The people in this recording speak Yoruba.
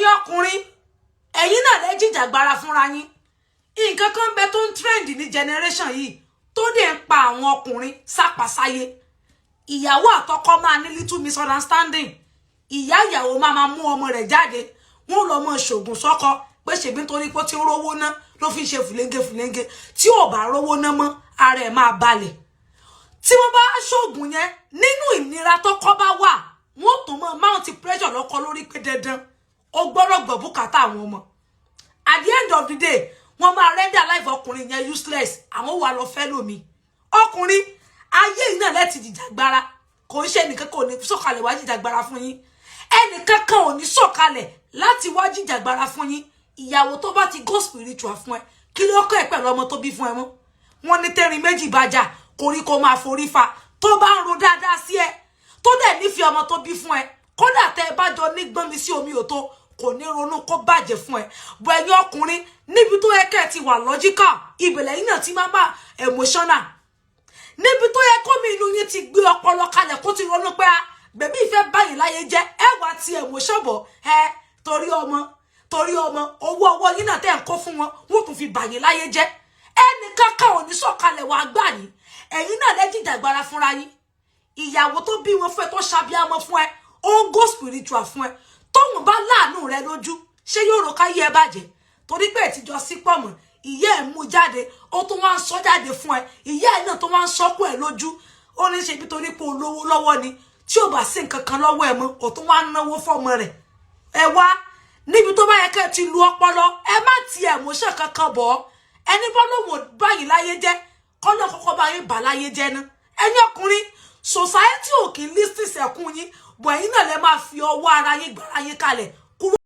Ẹ̀yin ọkùnrin, ẹ̀yin náà lẹ́ jìjàgbara fúnra yín. Nǹkan kan bẹ tó ń trend ní generation yìí tó dẹ̀ ń pa àwọn ọkùnrin sápasáyé. Ìyàwó àtọkọ máa ní little misunderstanding, ìyá ìyàwó máa máa mú ọmọ rẹ̀ jáde, wọn lọ mọ ṣògùn sọ́kọ pé ṣèbí nítorí pé ó ti ń rówó ná ló fi ń ṣe fùlẹ́ńgẹ fùlẹ́ńgẹ. Tí ò bá rówó ná mọ́, ara ẹ̀ máa balẹ̀. Tí wọ́n bá ṣoògùn yẹn, nínú ìnira tọkọ bá wà, wọ́n tún mọ mount pressure lọ́kọ lórí pé dandan, ó gbọ́dọ̀ gbọ́ bùkátà àwọn ọmọ. At the end of the day, wọ́n máa render life ọkùnrin yẹn useless. Àwọn wà lọ fẹ́ lómi. Ọkùnrin ayé yìí náà lẹ́tì jìjàgbara. Kò ń ṣe ẹnìkan kò ní sọ̀kalẹ̀ wá jìjàgbara fún yín. Ẹnìkan kan ò ní sọ̀kalẹ̀ láti wá jìjàgbara fún yín. Ìyàwó tó bá ti go spiritual fún ẹ, kí ló kọ́ ẹ pẹ̀lú ọmọ tó bí fún ẹ mọ́? Wọ́n ní tẹ́rin méjì bá jà, koríko máa forí fa. Tó bá ń ro dáadáa sí ẹ, tó dẹ̀ nífẹ̀ẹ́ ọmọ tó bí fún ẹ, kódà tẹ́ ẹ bá jọ nígbọ́n mi sí omi òtó, kò ní ronú kó bàjẹ́ fún ẹ. Bọ̀ ẹ̀yin ọkùnrin, níbi tó yẹ kẹ́ ẹ ti wà logical, ìbẹ̀lẹ̀ yìí náà ti máa bá emotional. Níbi tó yẹ kó mi inú yín ti gbé ọpọlọ kalẹ̀, kó ti ronú pé a bẹ̀bí ìfẹ́ báyìí láyé jẹ́, ẹ wá ti emotion bọ̀ ẹ. Torí ọmọ, torí ọmọ, owó ọwọ́ yín náà tẹ́ ń kó fún wọn, wọ́n tún fi bàyín láyé jẹ́. Ẹnìkan kan ò ní sọ̀kalẹ̀ wàá gbà yín. Ẹ̀yin náà lẹ́jìjàgbara fúnra yín. Ìyàwó tó bí wọn fún ẹ, tó ṣàbíamọ fún ẹ, ó ń go spiritual fún ẹ. Tóun bá láàánú rẹ lójú, ṣé yóò rò káyé ẹ bàjẹ́ torí pé ìtìjọ sí pọ̀ mọ́? Ìyá ẹ̀ mú jáde, ó tún wá ń sọ jáde fún ẹ. Ìyá ẹ̀ náà tó wá ń sọkún ẹ lójú, ó ní ṣe bí torí pé olówó lọ́wọ́ ni. Tí ò bá sí nǹkan kan lọ́wọ́ ẹ mọ́, kò tún wá ń náwó fọ́mọ rẹ̀. Ẹ wá níbi tó bá yẹ kẹ́ ẹ ti lu ọpọlọ, ẹ má ti emotion kankan bọ̀. Ẹni bọ́ lòun ò báyìí láyé jẹ́, kọ́lọ́ kọ́kọ́ bá yín bà láyé jẹ́ ná. Ẹ̀yin ọkùnrin, society ò kì í listen sẹ́kún yín, bọ̀ ẹ̀yin náà lẹ máa fi ọwọ́ ara yín gbára yín kalẹ̀ kúrò.